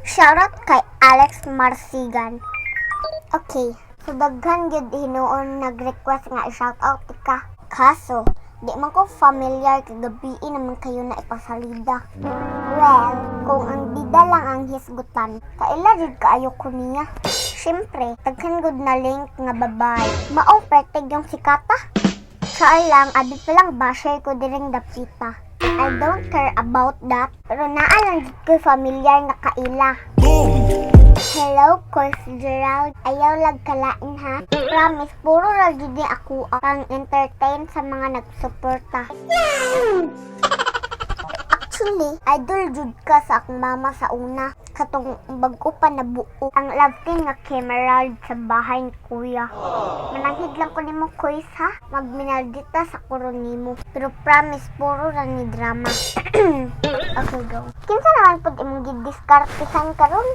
Shoutout kay Alex Marsigan. Okay, so daghan gyud hinuon nag-request nga i-shoutout ka. Kaso, di man ko familiar kay gabii naman kayo na ipasalida. Well, kung ang bida lang ang hisgutan, kaila jud kaayo ko niya. Siyempre, daghan gud na link nga babae. Maong pertig yung sikata. Char lang, abi pa lang basher ko diring dapita. I don't care about that, pero naa lang jud ko familiar nga kaila. Hello, Course Gerald. Ayaw lag kalain ha. Promise, puro ra jud ni ako ang entertain sa mga nagsuporta. Actually, idol jud ka sa akong mama sa una. Katong bag-o pa nabuo ang love team nga Camerald sa bahay ni kuya. Mananghid lang ko nimo, Kuys, ha. Magminaldita sa kuron nimo. Pero promise, puro ra ni drama. Okay, go. Kinsa naman pud imong gidiskartehan karon?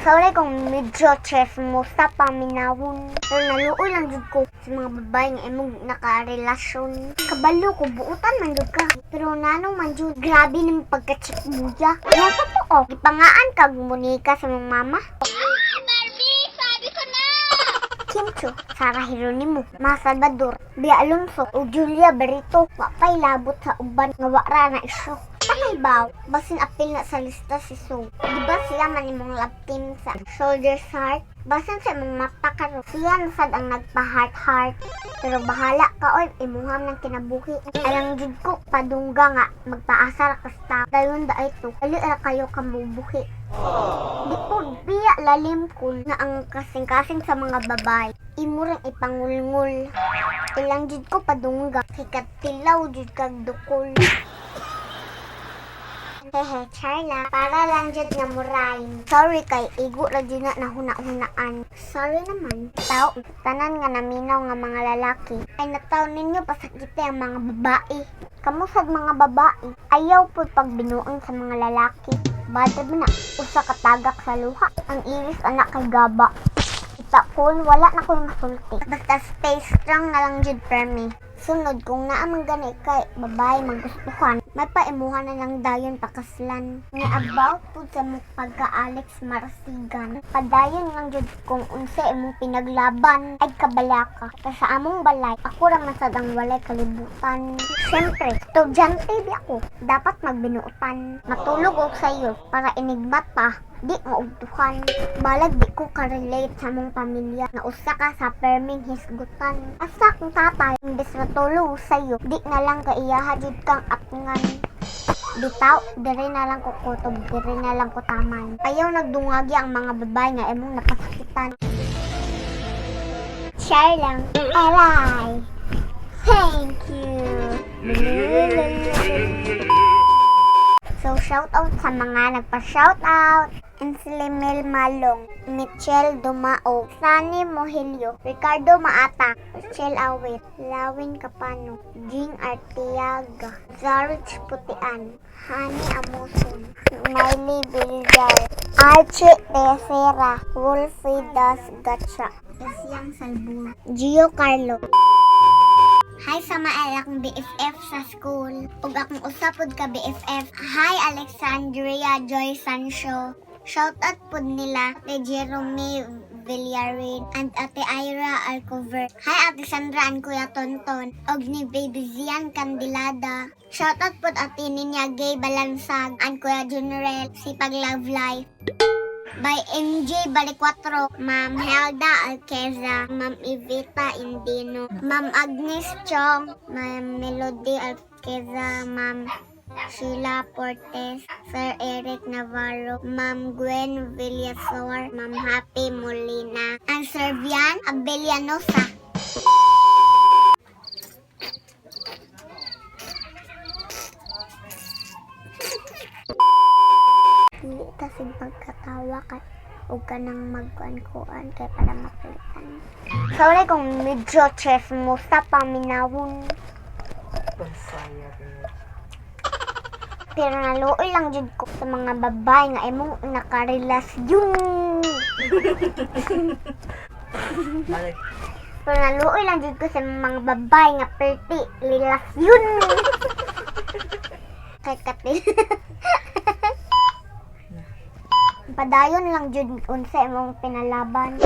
Sorry kung medyo chismosa paminawon. Pero naluoy lang jud ko sa mga babae nga imong nakarelasyon. Kabalo ko, buutan man jud ka. Pero nano man jud, grabe nimong pagkachikbuya. Yung totoo, gipangaan kag munika sa mong mama. Barbie, sabi ko na! Kim Chiu, Sarah Geronimo, Maja Salvador, Bea Alonzo, ug Julia Barretto, wa pa'y labot sa uban nga wa ra na isyu. Patay ba? Basin apil na sa lista si Sue. Di ba siya man imong love team sa Shoulders Heart? Basin sa imong mata karon, siya na sad ang nagpa-heart heart. Pero bahala ka oy, imuham ng kinabuhi. Alang jud ko padungga nga magpaasa ra ka sa tao. Dayon da ito, dali ra kayo kamubuhi. Di po biya lalim ko na ang kasing-kasing sa mga babae. Imo rang ipangulngul. Ilang jud ko padungga, kay katilaw jud kag dukol. Hehe, Charla. Para lang jud nga murahin. Sorry kay igo ra jud na nahuna-hunaan. Sorry naman. Tao, tanan nga naminaw nga mga lalaki. Ay nataw ninyo pasakite ang mga babae. Kamo sad mga babae, ayaw pud pagbinuang sa mga lalaki. Bad na, usa ka tagak sa luha. Ang iris anak kay gaba. Kita ko, wala na ko'y masulti. Basta stay strong na lang jud permi. Sunod, kung naa man gani kay babae magustuhan, may paimuha na lang dayon pakaslan. Nga about pud sa mong pagka Alex Marsigan. Padayon lang jud kung unsa imong pinaglaban ay kabalaka. Ka sa among balay, ako ra man sad ang walay kalibutan. Siyempre, estudyante di ako. Dapat magbinuotan. Matulog og sayo para enigmata di maugtuhan. Balag di ko ka-relate sa mong pamilya na usa ka sa perming hisgutan. Asa akong tatay, imbes matulog sayo, di na lang kaiyaha jud kang atngan. Bitaw, diri na lang ko kutob, diri na lang ko taman. Ayaw nagdungagi ang mga babae nga imong napasakitan. Share lang. Aray! Thank you! So, shout out sa mga nagpa-shout out. Inslimil Malong, Michelle Dumao, Sunny Mohilio, Ricardo Maata, Michelle Awit, Lawin Capano, Jing Artiaga, Zarich Putian, Hani Amuson, Miley Villar, Archie Tessera, Wolfie Das Gacha, Isyang Salbur, Gio Carlo. Hi sa mael akong BFF sa school. Ug akong usa pod ka BFF. Hi, Alexandria Joy Sancho. Shout out pod nila Ate Jeremy Villarin and Ate Ira Alcover. Hi, Ate Sandra and Kuya Tonton. Og ni Baby Zian Candilada. Shout out pod Ate Ninya Gay Balansag and Kuya General Sipag Love Life. By MJ Balicuatro, Ma'am Helda Alqueza, Ma'am Evita Indino, Ma'am Agnes Chong, Ma'am Melody Alqueza, Ma'am Sheila Portes, Sir Eric Navarro, Ma'am Gwen Villasor, Ma'am Happy Molina, and Sir Vian Abellanosa. Dili ta sig pagkatawa kay ug kanang magkuan-kuan kay para mapalitan. Sorry kung medyo chismosa paminawon. Pansaya rin. Pero naluoy lang jud ko sa mga babae nga imong nakarelasyon. Balik. Pero naluoy lang jud ko sa mga babae nga perti relasyon. Kay katil. Padayon lang jud unsa imong pinalaban.